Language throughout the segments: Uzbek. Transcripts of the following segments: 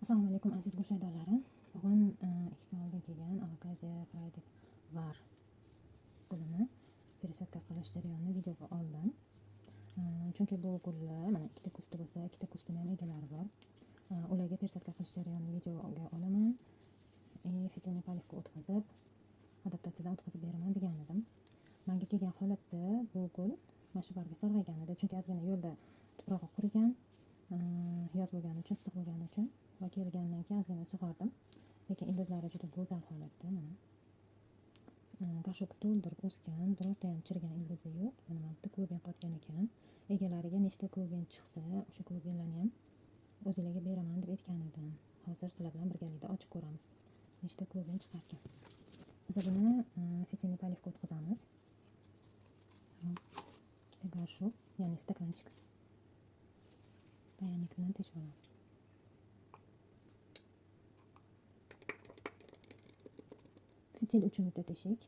Assalomu alaykum, aziz gulshaydonlarim. Bugun 2 kun oldin kelgan Alocasia Frydek var gulini пересадка qilish jarayonini videoga oldim. Chunki bu gullar mana ikkita куст i bo'lsa, ikkita куст ini ham egalari bor. Ularga пересадка qilish jarayonini videoga olaman. И фитильный полив ga o'tkazib, adaptatsiyadan o'tkazib beraman degan edim. Menga kelgan holatda bu gul mana shu barga sarg'aygan edi, chunki ozgina yo'lda tuprog'i qurigan, yoz bo'lgani uchun, issiq bo'lgani uchun va kelgandan keyin ozgina sug'ordim. Lekin ildizlari juda go'zal holatda mana. Горшок to'ldirib o'sgan, birorta ham chirigan ildizi yo'q. Mana bu yerda клубень qotgan ekan. Egalariga nechta клубень chiqsa, o'sha клубень larni ham o'zinglarga beraman deb aytgan edim. Hozir sizlar bilan birgalikda ochib ko'ramiz. Nechta клубень chiqarkan. Biz buni фитильный полив ga o'tkazamiz. Hop. Ikkita горшок, ya'ni стаканчик. Паяльник bilan teshib olamiz. Фитиль uchun bitta teshik.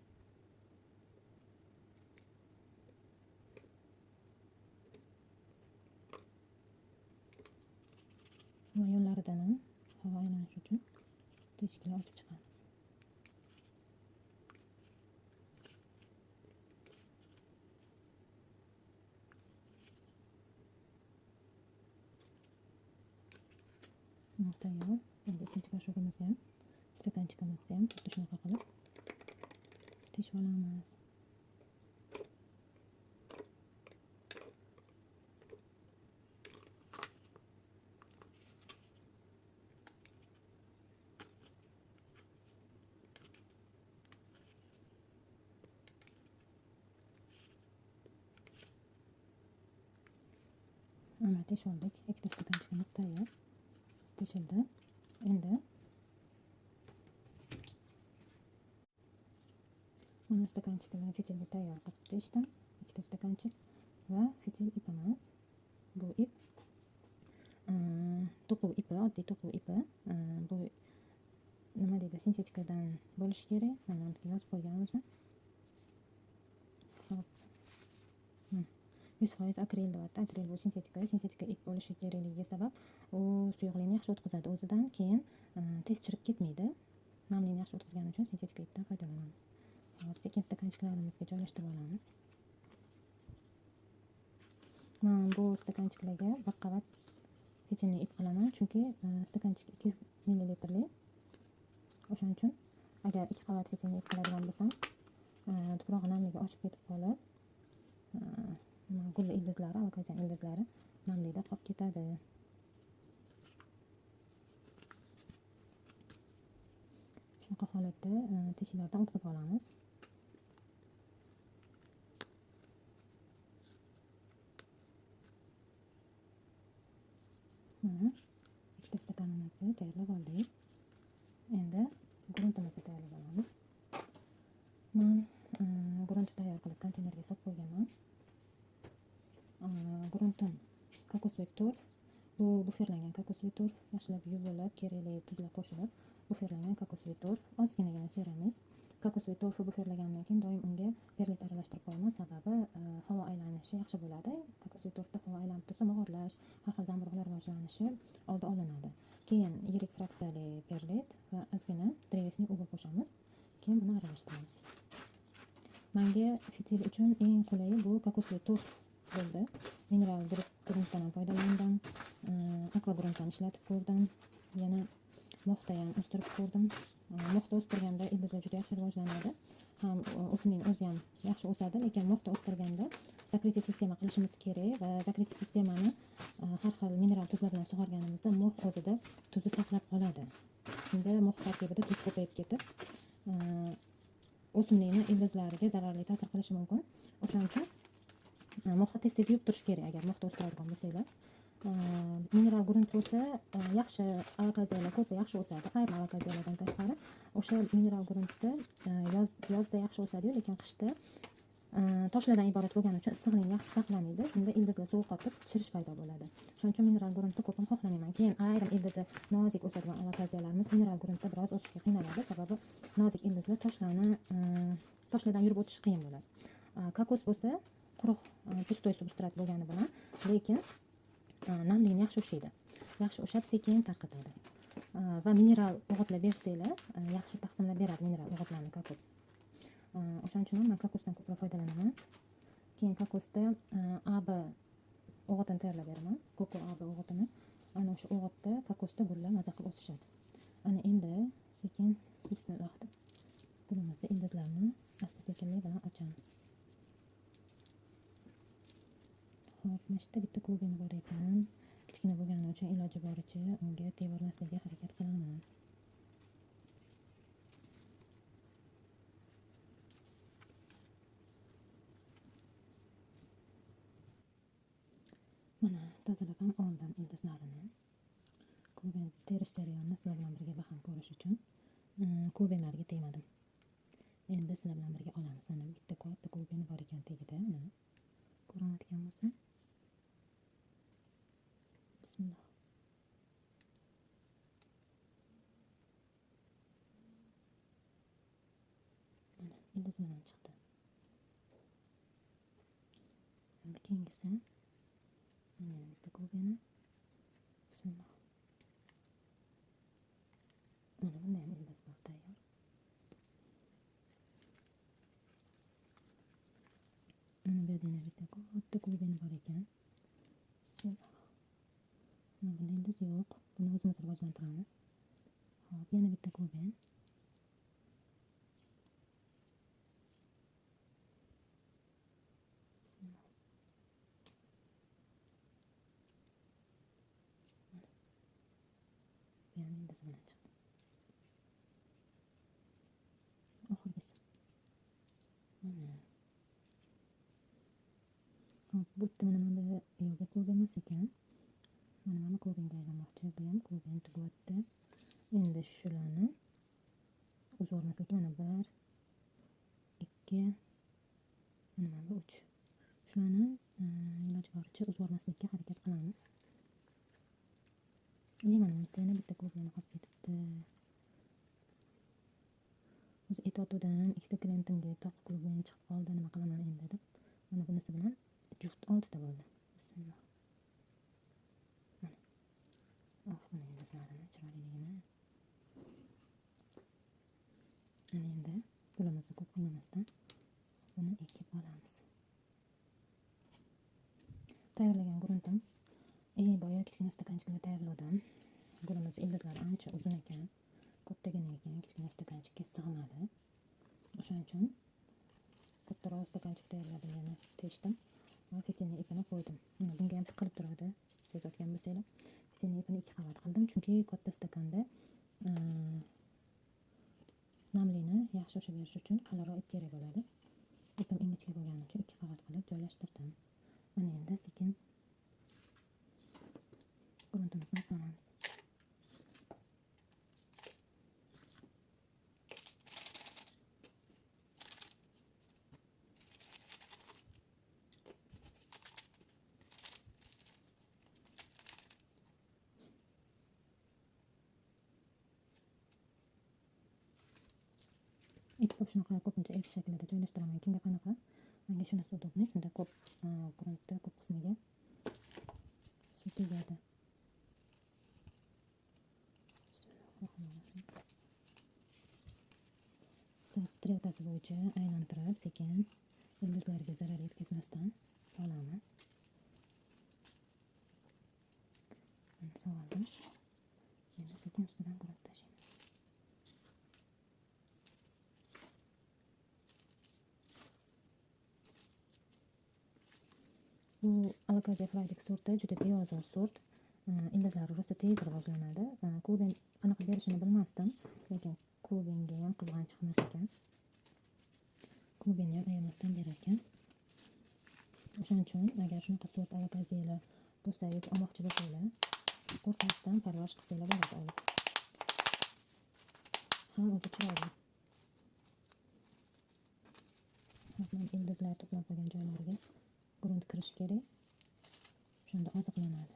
Va yonlaridan ham havo aylanishi uchun teshiklar ochib chiqamiz. Tayyor. Endi ikkinchi горшок imizni ham, стаканчик imizni ham xuddi shunaqa qilib teshib olamiz. Mana teshib oldik. Ikkita стаканчик imiz tayyor. Teshildi. Endi mana стаканчик imni фитиль ga tayyor qilib teshdim. Ikkita стаканчик va фитиль ipimiz. Bu ip to'quv ipi, oddiy to'quv ipi. Bu nima deydi, sintetikadan bo'lishi kerak. Mana bu yerga yozib qo'ygan o'zi. Hop. 100% akril deyapti. Akril bu sintetika. Sintetika ip bo'lishi kerakligiga sabab u suyuqlikni yaxshi o'tkazadi o'zidan, keyin tez chirib ketmaydi. Namlikni yaxshi o'tkazgani uchun sintetika ipdan foydalanamiz. Hop, sekin стаканчик larimizga joylashtirib olamiz. Men bu стаканчик larga bir qavat фитильный ip qilaman, chunki стаканчик 200 millilitrli. O'shaning uchun agar ikki qavat фитильный ip qiladigan bo'lsam, tuprog'i namligi oshib ketib qolib, nima gul ildizlari, alokaziya ildizlari namlikda qolib ketadi. Shunaqa holatda teshiklardan o'tkazib olamiz. Mana ikkita stakanimizni tayyorlab oldik. Endi gruntimizni tayyorlab olamiz. Men gruntni tayyor qilib konteynerga solib qo'yganman. Gruntim кокосовый торф. Bu buferlangan кокосовый торф, yaxshilab yuvilib, kerakli tuzlar qo'shilib, buferlangan кокосовый торф, ozginagina seramiz. Кокосовый торф ni buferlagandan keyin doim unga perlit aralashtirib qo'yaman, sababi havo aylanishi yaxshi bo'ladi. Кокосовый торф da havo aylanib tursa, mog'orlash, har xil zamburug'lar rivojlanishi oldi olinadi. Keyin yirik fraksiyali perlit va ozgina древесный уголь qo'shamiz. Keyin buni aralashtiramiz. Menga фитиль uchun eng qulayi bu кокосовый торф bo'ldi. Mineral gruntdan ham foydalandim, akvagrunt ham ishlatib ko'rdim. Yana moxda ham o'stirib ko'rdim. Moxda o'stirganda ildizlar juda yaxshi rivojlanadi. Ham o'simlikning o'zi ham yaxshi o'sadi, lekin moxda o'stirganda закрытие система qilishimiz kerak va закрытие sistemani har xil mineral tuzlar bilan sug'organimizda mox o'zida tuzni saqlab qoladi. Shunda mox tarkibida tuz ko'payib ketib, o'simlikni ildizlariga zararli ta'sir qilishi mumkin. O'shaning uchun moxda tez-tez yuvib turish kerak agar moxda o'stiradigan bo'lsanglar. Mineral grunt bo'lsa, yaxshi alokaziyalar ko'pi yaxshi o'sadi. Ayrim alokaziyalardan tashqari o'sha mineral gruntda yozda yaxshi o'sadi-yu, lekin qishda toshlardan iborat bo'lgani uchun issiqlikni yaxshi saqlamaydi. Shunda ildizlar sovuq qotib, chirish paydo bo'ladi. Shuning uchun mineral gruntni ko'pim xohlamayman. Keyin ayrim ildizi nozik o'sadigan alokaziyalarimiz mineral gruntda biroz o'sishga qiynaladi, sababi nozik ildizlar toshlardan yurib o'tishi qiyin bo'ladi. Kokos bo'lsa quruq, пустой субстрат bo'lgani bilan, lekin namlikni yaxshi ushlaydi. Yaxshi ushlab sekin tarqatadi. Va mineral o'g'itlar bersanglar, yaxshi taqsimlab beradi mineral o'g'itlarni kokos. O'shaning uchun ham men kokosdan ko'proq foydalanaman. Keyin kokosda AB o'g'itini tayyorlab beraman. Koko AB o'g'itini. Ana o'sha o'g'itda kokosda gullar maza qilib o'sishadi. Ana endi sekin bismillah deb gulimizni ildizlarini asta-sekinlik bilan ochamiz. Xo'p, mana shu yerda bitta klubeni bor ekan. Kichkina bo'lgani uchun iloji boricha unga tevarmaslikka harakat qilamiz. Mana tozalab ham oldim ildizlarini. Kluben terish jarayonini sizlar bilan birga baham ko'rish uchun klubenlarga tegmadim. Endi sizlar bilan birga olamiz. Mana bitta katta klubeni bor ekan tagida. Mana ko'rinayotgan bo'lsa. Bismillah. Mana ildiz bilan chiqdi. Endi keyingisi mana yana bitta klubeni. Bismillah. Mana bunda ham ildiz bor tayyor. Mana bu yerda yana bitta katta klubeni bor ekan. Bismillah. Mana bunda ildiz yo'q. Buni o'zimiz rivojlantiramiz. Xo'p, yana bitta kluben. Bismillah. Mana. Bu ham ildiz bilan chiqdi. Oxirgisi. Mana. Xo'p, bu bitta mana bu yo'q, bu klub emas ekan. Mana mana klubenga aylanmoqchi. Bu ham kluben tugayapti. Endi shularni uzib yubormaslik mana 1, 2, mana bu 3. Shularni iloji boricha uzib yubormaslikka harakat qilamiz. Mana bitta yana bitta klubeni qolib ketibdi. O'zi aytayotgandim, ikkita klientimga toq kluben chiqib qoldi, nima qilaman endi deb. Mana bunisi bilan juft 6 ta bo'ldi. Bismillah. Mana. Oh, buni ildizlarini chiroyliligini. Ana endi gulimizni ko'p qiynamasdan buni ekib olamiz. Tayyorlagan gruntim. Boya kichkina stakanchikni tayyorladim. Gulimiz ildizlari ancha uzun ekan, kattagina ekan, kichkina stakanchikka sig'madi. O'shaning uchun kattaroq stakanchik tayyorladim, yana teshdim va fitini ipini qo'ydim. Mana bunga ham tiqilib turadi, sezayotgan bo'lsanglar. Fitini ipini 2 qavat qildim, chunki katta stakanda namlikni yaxshi ushlab berish uchun qalinroq ip kerak bo'ladi. Ipim ingichka bo'lgani uchun 2 qavat qilib joylashtirdim. Mana endi sekin gruntimizni solamiz. Ekib shunaqa ko'pincha F shaklida joylashtiraman. Kimga qanaqa, menga shunisi удобно. Shunda ko'p gruntda ko'p qismiga suv tegadi. Bismillahirrohmanirrohim. Soat strelkasi bo'yicha aylantirib, sekin ildizlarga zarar yetkazmasdan solamiz. Mana soldim. Endi sekin ustidan grunt tashlaymiz. Bu Alocasia Frydek sorti juda beozor sort. Ildizlari rosa tez rivojlanadi. Kluben qanaqa berishini bilmasdim, lekin klubenga ham qizg'anchiq emas ekan. Klubenni ham ayamasdan berar ekan. O'shaning uchun agar shunaqa sort alokasiyalar bo'lsa yoki olmoqchi bo'lsanglar, qo'rqmasdan parvarish qilsanglar bo'ladi olib. Ham o'zi chiroyli. Mana ildizlar to'planib qolgan joylariga grunt kirishi kerak. O'shanda oziqlanadi.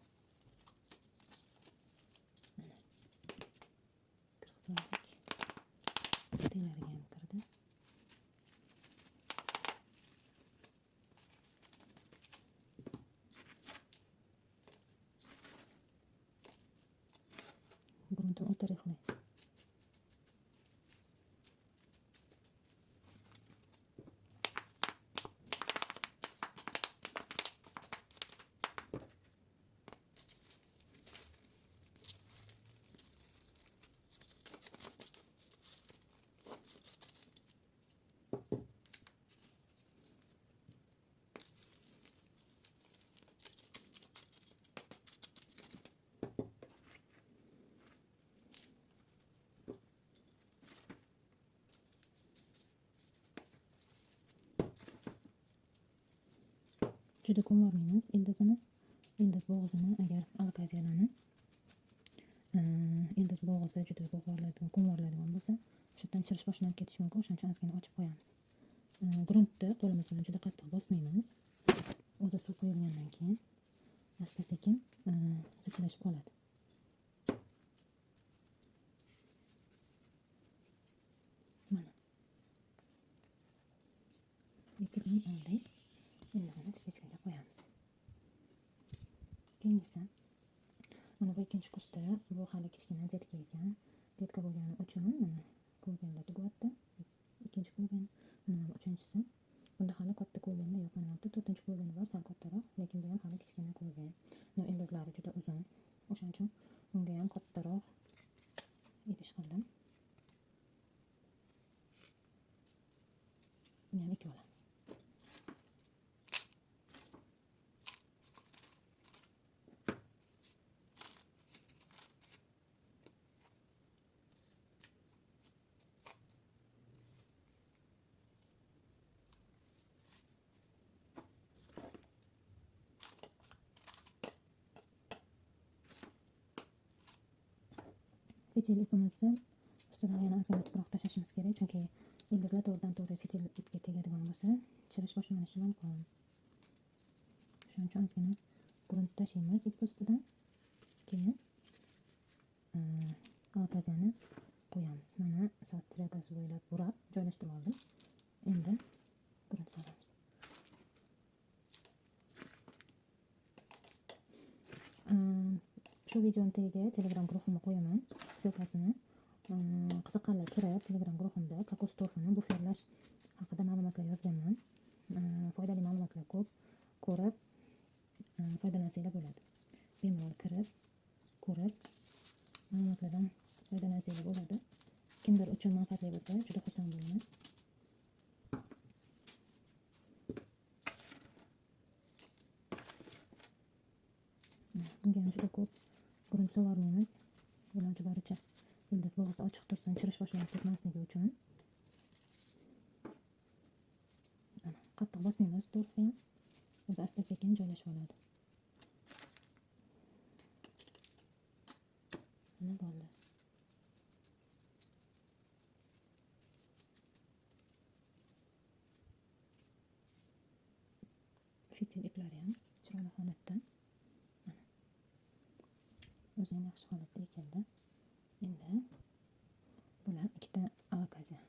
Mana. Kirgizib oldik. Taglariga ham kirdi. Grunt Gruntim o'ta рыхлый. Juda ko'mormaymiz ildizini, ildiz bo'g'izini. Agar alokaziyalarni ildiz bo'g'izi juda ko'mvoriladigan bo'lsa, o'sha yerdan chirish boshlanib ketishi mumkin. O'shaning uchun ozgina ochib qo'yamiz. Gruntni qo'limiz bilan juda qattiq bosmaymiz. O'zi suv quyilgandan keyin asta sekin zichlashib qoladi. Mana. Ekib oldik. Endi buni teplitskaga qo'yamiz. Keyingisi mana bu ikkinchi kusti, bu hali kichkina detka ekan. Detka bo'lgani uchun mana klubenda tug'yapti. Ikkinchi kluben, mana bu uchinchisi. Bunda hali katta klubenda yo'q, mana bu to'rtinchi klubenda bor, sal kattaroq, lekin bu ham hali kichkina kluben. Buni ildizlari juda uzun. O'shaning uchun bunga ham kattaroq idish qildim. Buni ham ikki olamiz. Fitil ipimizni ustidan yana ozgina tuproq tashlashimiz kerak, chunki ildizlar to'g'ridan to'g'ri fitil ipga tegadigan bo'lsa, chirish boshlanishi mumkin. Shuning uchun ozgina grunt tashlaymiz ip ustidan, keyin alakazani qo'yamiz. Mana soat strelkasi bo'ylab burab joylashtirib oldim. Endi grunt solamiz. Shu videoni tagiga Telegram guruhimni qo'yaman, ссылкасini. Qiziqqanlar kirib, Telegram guruhimda kokos torfini buferlash haqida ma'lumotlar yozganman. Foydali ma'lumotlar ko'p, ko'rib foydalansanglar bo'ladi. Bemalol kirib, ko'rib ma'lumotlardan foydalansanglar bo'ladi. Kimdir uchun manfaatli bo'lsa, juda xursand bo'laman. Bunga ham juda ko'p grunt solmaymiz. Iloji boricha ildiz bo'g'izi ochiq tursin, chirish boshlanib ketmasligi uchun. Ana, qattiq bosmaymiz, torfni ham o'zi asta sekin joylashib oladi. Mana bo'ldi. Fitil iplari ham chiroyli holatda. O'zi ham yaxshi holatda ekaldi. Endi bular ikkita alokaziya